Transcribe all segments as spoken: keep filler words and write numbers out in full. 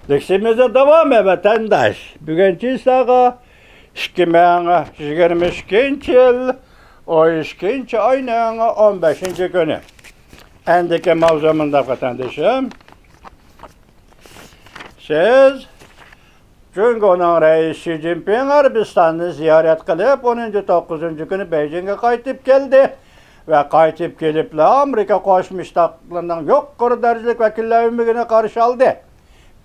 لېكسىيىمىزنىڭ داۋامى، ۋەتەنداش. بۈگۈن چىسلاغا ئىككى مىڭ يىگىرمە ئىككىنچى يىل ئون ئىككىنچى ئاينىڭ ئون بەشىنچى كۈنى. ئەندىكى ماۋزۇ مۇنداق، ۋەتەندىشىم. سىز جۇڭگونىڭ رەئىسى شى جىنپىڭ ئەرەبىستاننى زىيارەت قىلىپ، ئونىنچى، توققۇزىنچى كۈنى بېيجىڭغا قايتىپ كەلدى ۋە قايتىپ كېلىپلا ئامېرىكا قوشما شتاتلىرىنىڭ يۇقىرى دەرىجىلىك ۋەكىللەر ئۆمىكىنى قارشى ئالدى.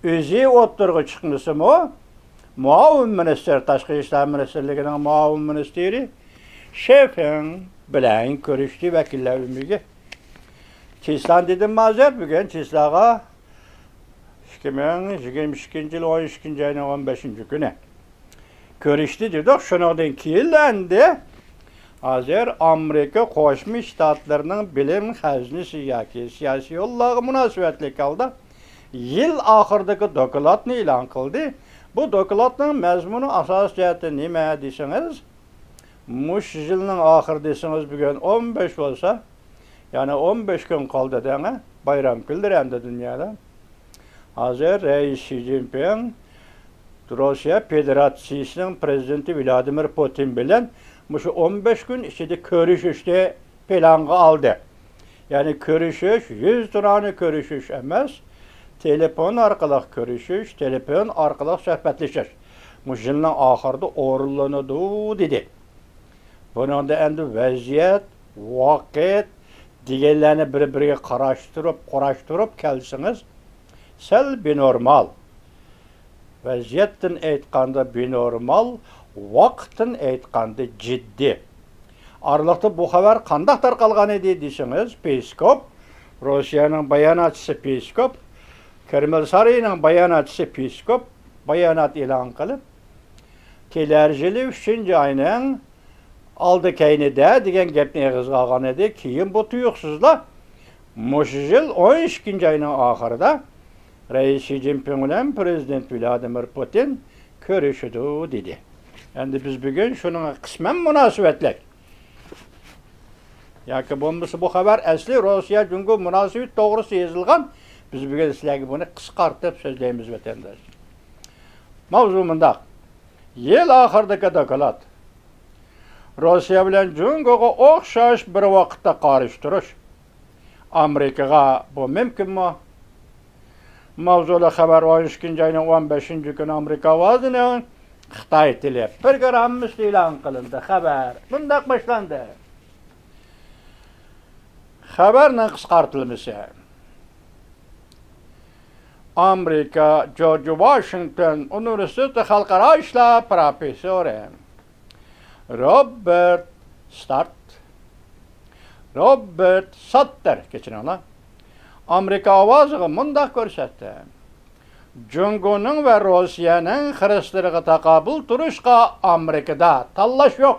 ئۆزى ئوتتۇرىغا چىقمىسىمۇ، مۇئاۋىن مىنىستىر، تاشقى ئىشلار مىنىستىرلىكىنىڭ مۇئاۋىن مىنىستىرى شېفېڭ بىلەن كۆرۈشتى ۋەكىللەر ئۆمىكى. چىسلان دېدىم ھازىر، بۈگۈن چىسلاغا ئىككى مىڭ يىگىرمە ئىككىنچى يىل ئون ئىككىنچى ئاينىڭ ئون بەشىنچى كۈنى كۆرۈشتى دېدۇق. شۇنىڭدىن كېيىن ئەندى ھازىر ئامېرىكا قوشما شتاتلىرىنىڭ بىلىم خەزنىسى ياكى سىياسىي يوللارغا مۇناسىۋەتلىك ھالدا يىل ئاخىرىدىكى دوكلاتنى ئېلان قىلدى. بۇ دوكلاتنىڭ مەزمۇنى ئاساسىي جەھەتتە نېمە دېسىڭىز، مۇشۇ يىلنىڭ ئاخىرى دېسىڭىز، بۈگۈن ئون بەش بولسا، يەنى ئون بەش كۈن قالدى دەڭە، بايرام كۈنلىرى ئەمدى دۇنيادا. ھازىر رەئىس شى جىنپىڭ روسىيە فېدېراتسىيىسىنىڭ پىرېزىدېنتى ۋلادىمىر پۇتىن بىلەن مۇشۇ ئون بەش كۈن ئىچىدە كۆرۈشۈشنى پىلانغا ئالدى. يەنى كۆرۈشۈش، يۈز تۇرانى كۆرۈشۈش ئەمەس، تېلېفون ئارقىلىق كۆرۈشۈش، تېلېفون ئارقىلىق سۆھبەتلىشىش مۇشۇ يىلنىڭ ئاخىرىدا ئورۇنلىنىدۇ، دېدى. بۇنىڭدا ئەمدى ۋەزىيەت، ۋاقىت دېگەنلەرنى بىر-بىرىگە قاراشتۇرۇپ، قۇراشتۇرۇپ كەلسىڭىز، سەل بىنورمال. ۋەزىيەتتىن ئېيتقاندا بىنورمال، ۋاقىتتىن ئېيتقاندا جىددىي. ئارىلىقتا بۇ خەۋەر قانداق تارقالغان ئىدى دېسىڭىز، پېسكوپ، روسىيەنىڭ باياناتچىسى پېسكوپ، كرېمل سارىيىنىڭ باياناتچىسى پېسكوپ بايانات ئېلان قىلىپ، كېلەر يىلى ئۈچىنچى ئاينىڭ ئالدى كەينىدە دېگەن گەپنى ئېغىزغا ئالغان ئىدى. كېيىن بۇ تۇيۇقسىزلا مۇشۇ يىل ئون ئىككىنچى ئاينىڭ ئاخىرىدا رەئىس شى جىنپىڭ بىلەن پىرېزىدېنت ۋلادىمىر پۇتىن كۆرۈشىدۇ، دېدى. ئەمدى بىز بۈگۈن شۇنىڭغا قىسمەن مۇناسىۋەتلىك ياكى بولمىسا بۇ خەۋەر ئەسلى روسىيە جۇڭگو مۇناسىۋىتى توغرىسىدا يېزىلغان. بىز بۈگۈن سىلەرگە بۇنى قىسقارتىپ سۆزلەيمىز، ۋەتەنداش. ماۋزۇ مۇنداق. يىل ئاخىرىدىكى دوكلات. روسىيە بىلەن جۇڭگوغا ئوخشاش بىر ۋاقىتتا قارشى تۇرۇش. ئامېرىكىغا بۇ مۇمكىنمۇ؟ ماۋزۇلۇق خەۋەر ئون ئىككىنچى ئاينىڭ ئون بەشىنچى كۈنى ئامېرىكا ئاۋازىنىڭ خىتاي تىلى پروگراممىسىدا ئېلان قىلىندى. خەۋەر مۇنداق باشلاندى. خەۋەرنىڭ قىسقارتىلمىسى. ئامېرىكا جورج ۋاشىنگتون ئۇنىۋېرسىتېتى خەلقئارا ئىشلار پروفېسسورى روبېرت ستارت، روبېرت ساتتېر، كەچۈرۈڭلار، ئامېرىكا ئاۋازىغا مۇنداق كۆرسەتتى: جۇڭگونىڭ ۋە روسىيەنىڭ خىرىسلىرىغا تاقابىل تۇرۇشقا ئامېرىكىدا تاللاش يوق.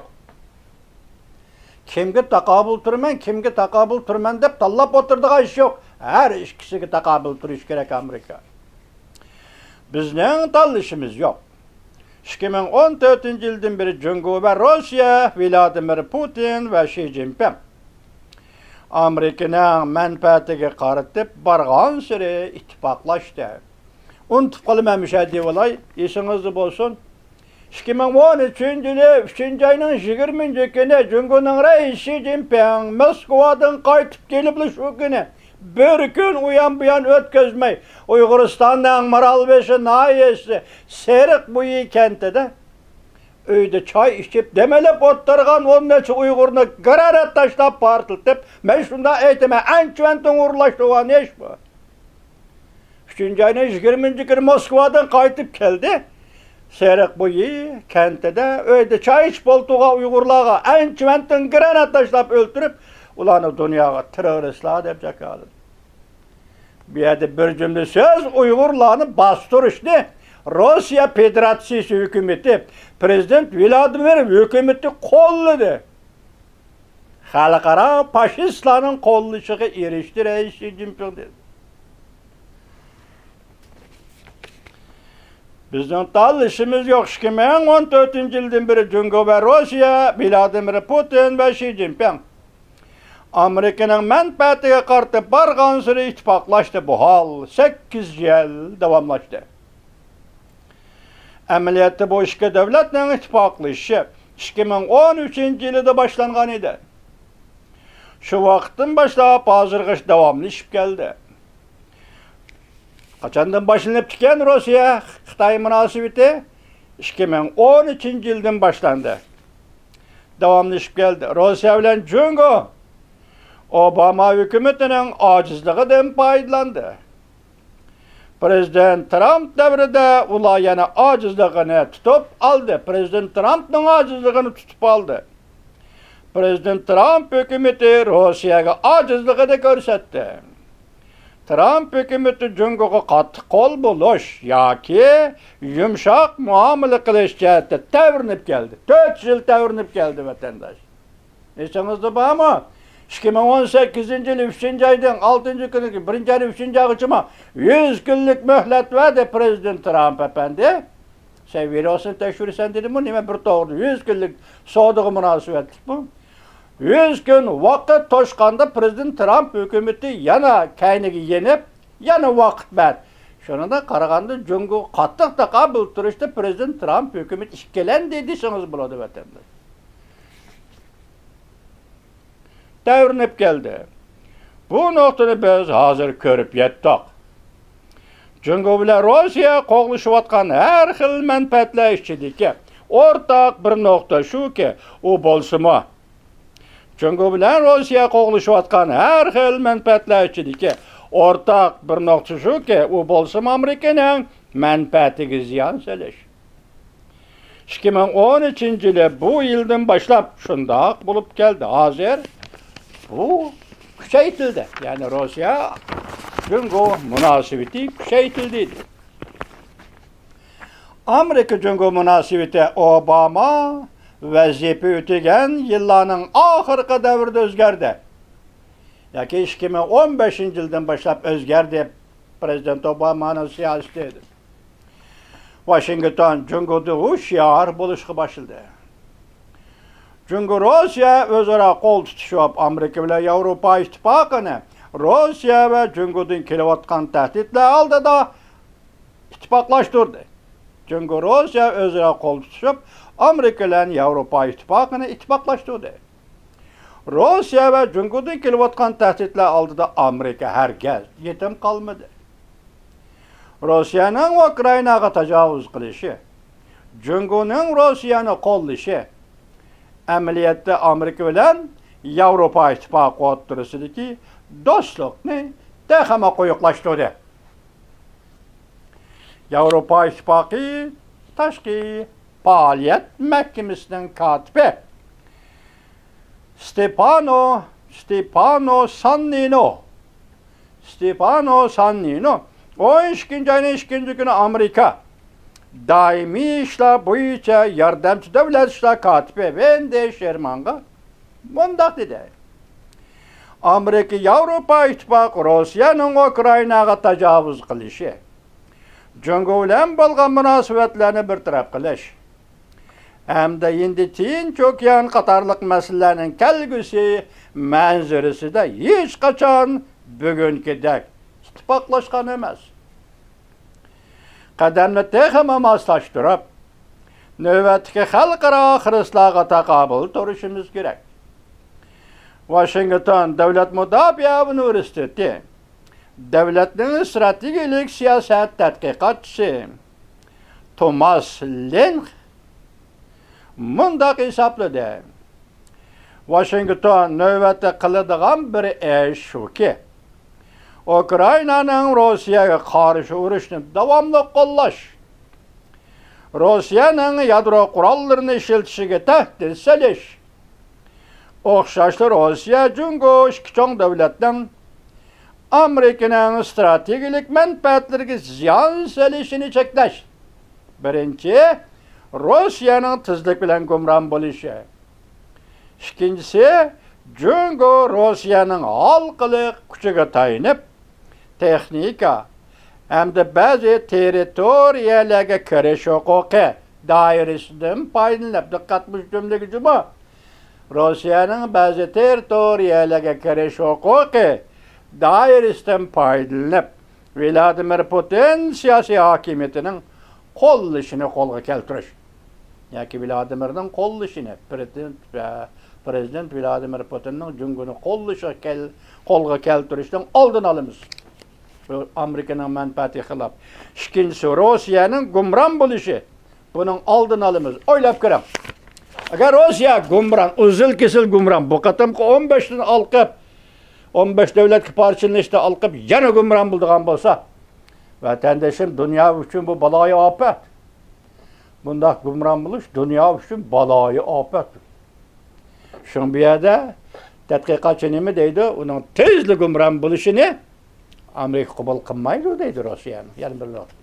كىمگە تاقابىل تۇرىمەن، كىمگە تاقابىل تۇرىمەن دەپ تاللاپ ئولتۇرىدىغان ئىش يوق. ھەر ئىككىسىگە تاقابىل تۇرۇش كېرەك ئامېرىكا. بىزنىڭ تاللىشىمىز يوق. ئىككى مىڭ ئون تۆتىنچى يىلدىن بېرى جۇڭگو ۋە روسىيە، ۋلادىمىر پۇتىن ۋە شى جىنپىڭ ئامېرىكىنىڭ مەنپەئەتىگە قارىتىپ بارغانسېرى ئىتتىپاقلاشتى. ئۇنتۇپ قالىمەن مۇشۇ دېۋالاي، ئېسىڭىزدە بولسۇن. ئىككى مىڭ ئون ئۈچىنچى يىلى ئۈچىنچى ئاينىڭ يىگىرمىنچى كۈنى جۇڭگونىڭ رەئىسى شى جىنپىڭ موسكۋادىن قايتىپ كېلىپلا شۇ كۈنى بىر كۈن ئۇيان بۇيان ئۆتكۈزمەي، ئۇيغۇرىستاننىڭ مارالبېشى ناھىيەسى سېرىقبۇيى كەنتىدە ئۆيدە چاي ئىچىپ، دەم ئېلىپ ئولتۇرغان ئون نەچچە ئۇيغۇرنى گرانات تاشلاپ پارتلىتىپ، مەن شۇنداق ئېيتىمەن، ئەنچۈەن ئۇيغۇرلاشتۇرغان ئىش بۇ. ئۈچىنچى ئاينىڭ يىگىرمىنچى كۈنى موسكۋادىن قايتىپ كەلدى. سېرىقبۇيى كەنتىدە ئۆيدە چاي ئىچىپ ئولتۇرغان ئۇيغۇرلارغا ئەنچۈەن گرانات تاشلاپ ئۆلتۈرۈپ، ئۇلارنى دۇنياغا تېررورىستلار دەپ جاكارلىدى. بۇ يەردە بىر جۈملە سۆز ئۇيغۇرلارنى باستۇرۇشنى روسىيە فېدېراتسىيىسى ھۆكۈمىتى، پىرېزىدېنت ۋلادىمىر ھۆكۈمىتى قوللىدى. خەلقئارا پاشىستلارنىڭ قوللىشىغا ئېرىشتى، رەئىس شى جىنپىڭ دېدى. بىزنىڭ تاللىشىمىز يوق. ئىككى مىڭ ئون تۆتىنچى يىلدىن بېرى جۇڭگو ۋە روسىيە، ۋلادىمىر پۇتىن ۋە شى جىنپىڭ ئامېرىكىنىڭ مەنپەئەتىگە قارىتىپ بارغانسېرى ئىتتىپاقلاشتى. بۇ ھال سەككىز يىل داۋاملاشتى. ئەمەلىيەتتە بۇ ئىككى دۆلەتنىڭ ئىتتىپاقلىشىشى ئىككى مىڭ ئون ئۈچىنچى يىلىدا باشلانغان ئىدى. شۇ ۋاقىتتىن باشلاپ ھازىرغىچە داۋاملىشىپ كەلدى. قاچاندىن باشلىنىپتىكەن روسىيە خىتاي مۇناسىۋىتى؟ ئىككى مىڭ ئون ئۈچىنچى يىلدىن باشلاندى. داۋاملىشىپ كەلدى. روسىيە بىلەن جۇڭگو ئوباما ھۆكۈمىتىنىڭ ئاجىزلىقىدىن پايدىلاندى. پرېزىدېنت ترامپ دەۋرىدە ئۇلار يەنە ئاجىزلىقىنى تۇتۇپ ئالدى. پرېزىدېنت ترامپنىڭ ئاجىزلىقىنى تۇتۇپ ئالدى. پرېزىدېنت ترامپ ھۆكۈمىتى روسىيەگە ئاجىزلىقىنى كۆرسەتتى. ترامپ ھۆكۈمىتى جۇڭگوغا قاتتىق قول بولۇش ياكى يۇمشاق مۇئامىلە قىلىش جەھەتتە تەۋرىنىپ كەلدى. تۆت يىل تەۋرىنىپ كەلدى، ۋەتەنداش. ئېسىڭىزدە بارمۇ؟ ئىككى مىڭ ئون سەككىزىنچى يىلى ئۈچىنچى ئايدىن ئالتىنچى كۈنى، بىرىنچى ئاينىڭ ئۈچىنچى ئايغىچىمۇ يۈز كۈنلۈك مۆھلەت بەردى پرېزىدېنت ترامپ ئەپەندى. سەن ۋىرۇسنى تەكشۈرىسەن دېدىمۇ، نېمە بىر توغرىدا يۈز كۈنلۈك سودىغا مۇناسىۋەتلىكمۇ؟ يۈز كۈن ۋاقىت توشقاندا پرېزىدېنت ترامپ ھۆكۈمىتى يەنە كەينىگە يېنىپ، يەنە ۋاقىت بەردى. شۇنىڭدىن قارىغاندا، جۇڭگوغا قاتتىق تاقابىل تۇرۇشتا پرېزىدېنت ترامپ ھۆكۈمىتى ئىككىلەندى دېسىڭىز بولىدۇ، ۋەتەنداش. تەۋرىنىپ كەلدى. بۇ نۇقتىنى بىز ھازىر كۆرۈپ يەتتۇق. جۇڭگو بىلەن روسىيە قوغلىشىۋاتقان ھەر خىل مەنپەئەتلەر ئىچىدىكى ئورتاق بىر نۇقتا شۇكى، ئۇ بولسىمۇ، جۇڭگو بىلەن روسىيە قوغلىشىۋاتقان ھەر خىل مەنپەئەتلەر ئىچىدىكى ئورتاق بىر نۇقتا شۇكى، ئۇ بولسىمۇ ئامېرىكىنىڭ مەنپەئەتىگە زىيان سېلىش. ئىككى مىڭ ئون ئۈچىنچى يىلى بۇ يىلدىن باشلاپ شۇنداق بولۇپ كەلدى. ھازىر بۇ كۈچەيتىلدى. يەنى روسىيە جۇڭگو مۇناسىۋىتى كۈچەيتىلدى. ئامېرىكا جۇڭگو مۇناسىۋىتى ئوباما ۋەزىپە ئۆتىگەن يىللارنىڭ ئاخىرقى دەۋرىدە ئۆزگەردى. ياكى ئىككى مىڭ ئون بەشىنچى يىلدىن باشلاپ ئۆزگەردى. پرېزىدېنت ئوبامانىڭ سىياسىتى. ۋاشىنگتون جۇڭگودا ھوشيار بولۇشقا باشلىدى. جۇڭگو روسىيە ئۆزئارا قول تۇتۇشۇپ، ئامېرىكا بىلەن ياۋروپا ئىتتىپاقىنى روسىيە ۋە جۇڭگودىن كېلىۋاتقان تەھدىتلەر ئالدىدا ئىتتىپاقلاشتۇردى. جۇڭگو روسىيە ئۆزئارا قول تۇتۇشۇپ، ئامېرىكا بىلەن ياۋروپا ئىتتىپاقىنى ئىتتىپاقلاشتۇردى. روسىيە ۋە جۇڭگودىن كېلىۋاتقان تەھدىتلەر ئالدىدا ئامېرىكا ھەرگىز يېتىم قالمىدى. روسىيەنىڭ ئۇكرائىناغا تاجاۋۇز قىلىشى، جۇڭگونىڭ روسىيەنى قوللىشى ئەمەلىيەتتە ئامېرىكا بىلەن ياۋروپا ئىتتىپاقى ئوتتۇرىسىدىكى دوستلۇقنى تېخىمۇ قويۇقلاشتۇردى. ياۋروپا ئىتتىپاقى تاشقى پائالىيەت مەھكىمىسىنىڭ كاتىپى ستېپانو، ستېپانو ساننىنو، ستېپانو ساننىنو ئون ئىككىنچى ئاينىڭ ئىككىنچى كۈنى ئامېرىكا دائىمىي ئىشلار بويىچە ياردەمچى دۆلەت ئىشلار كاتىپى ۋېندى شېرمانغا مۇنداق دېدى: ئامېرىكا ياۋروپا ئىتتىپاقى روسىيەنىڭ ئۇكرائىناغا تاجاۋۇز قىلىشى، جۇڭگو بىلەن بولغان مۇناسىۋەتلەرنى بىر تەرەپ قىلىش ھەمدە ھىندى تىنچ ئوكيان قاتارلىق مەسىلىلەرنىڭ كەلگۈسى مەنزىرىسىدە ھېچقاچان بۈگۈنكىدەك ئىتتىپاقلاشقان ئەمەس. قەدەمنى تېخىمۇ ماسلاشتۇرۇپ، نۆۋەتتىكى خەلقئارا خىرىسلارغا تاقابىل تۇرۇشىمىز كېرەك. ۋاشىنگتون دۆلەت مۇداپىئە ئۇنىۋېرسىتېتى دۆلەتنىڭ ئىستراتېگىيەلىك سىياسەت تەتقىقاتچىسى توماس لېنخ مۇنداق ھېسابلىدى: ۋاشىنگتون نۆۋەتتە قىلىدىغان بىر ئىش شۇكى، ئۇكرائىنانىڭ روسىيەگە قارشى ئۇرۇشنى داۋاملىق قوللاش، روسىيەنىڭ يادرو قوراللىرىنى ئىشلىتىشىگە تەھدىت سېلىش، ئوخشاشلا روسىيە جۇڭگو ئىككى چوڭ دۆلەتنىڭ ئامېرىكىنىڭ ئىستراتېگىيەلىك مەنپەئەتلىرىگە زىيان سېلىشىنى چەكلەش. بىرىنچى، روسىيەنىڭ تېزلىك بىلەن گۇمران بولۇشى. ئىككىنچىسى، جۇڭگو روسىيەنىڭ ھالقىلىق كۈچىگە تايىنىپ، تېخنىكا ھەمدە بەزى تېررىتورىيەلەرگە كىرىش ھوقۇقى دائىرىسىدىن پايدىلىنىپ، دىققەت مۇشۇ جۈملىگە جۇمۇ. روسىيەنىڭ بەزى تېررىتورىيەلەرگە كىرىش ھوقۇقى دائىرىسىدىن پايدىلىنىپ، ۋلادىمىر پۇتىن سىياسىي ھاكىمىيىتىنىڭ قوللىشىنى قولغا كەلتۈرۈش ياكى ۋلادىمىرنىڭ قوللىشىنى، پرېزىدېنت، پرېزىدېنت ۋلادىمىر پۇتىننىڭ جۇڭگونى قوللىشىغا كەل-، قولغا كەلتۈرۈشنىڭ ئالدىنى ئالىمىز. بۇ ئامېرىكىنىڭ مەنپەئەتىگە خىلاپ. ئىككىنچىسى، روسىيەنىڭ گۇمران بولۇشى. بۇنىڭ ئالدىنى ئالىمىز. ئويلاپ كۆرۈڭ. ئەگەر روسىيە گۇمران، ئۇزۇل كېسىل گۇمران، بۇ قېتىمقى ئون بەشتىن ئالقىپ، ئون بەش دۆلەتكە پارچىلىنىشتا ئالقىپ يەنە گۇمران بولىدىغان بولسا، ۋەتەندىشىم، دۇنيا ئۈچۈن بۇ بالايىئاپەت. بۇنداق گۇمران بولۇش دۇنيا ئۈچۈن بالايىئاپەت. شۇڭا بۇ يەردە تەتقىقاتچى نېمە دەيدۇ؟ ئۇنىڭ تېزلا گۇمران بولۇشىنى ئامېرىكا قوبۇل قىلمايدۇ دەيدۇ روسىيەنى. يەنە بىر نۇقتا.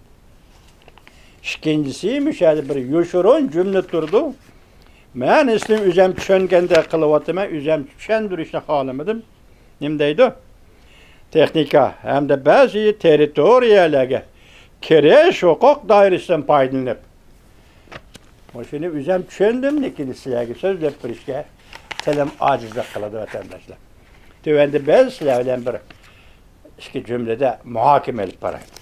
ئىككىنچىسى، مۇشۇ يەردە بىر يوشۇرۇن جۈملە تۇرىدۇ. مەن ئەسلى ئۆزۈم چۈشەنگەندەك قىلىۋاتىمەن، ئۆزۈم چۈشەندۈرۈشنى خالىمىدىم. نېمە دەيدۇ؟ تېخنىكا ھەمدە بەزى تېررىتورىيەلەرگە كىرىش ھوقۇق دائىرىسىدىن پايدىلىنىپ، مۇشۇنى ئۆزۈم چۈشەندىم، لېكىن سىلەرگە سۆزلەپ بېرىشكە تىلىم ئاجىزلىق قىلىدۇ، ۋەتەنداشلار. تۆۋەندە بىز سىلەر بىلەن بىر ئىككى جۈملىدە مۇھاكىمە ئېلىپ بارايلى.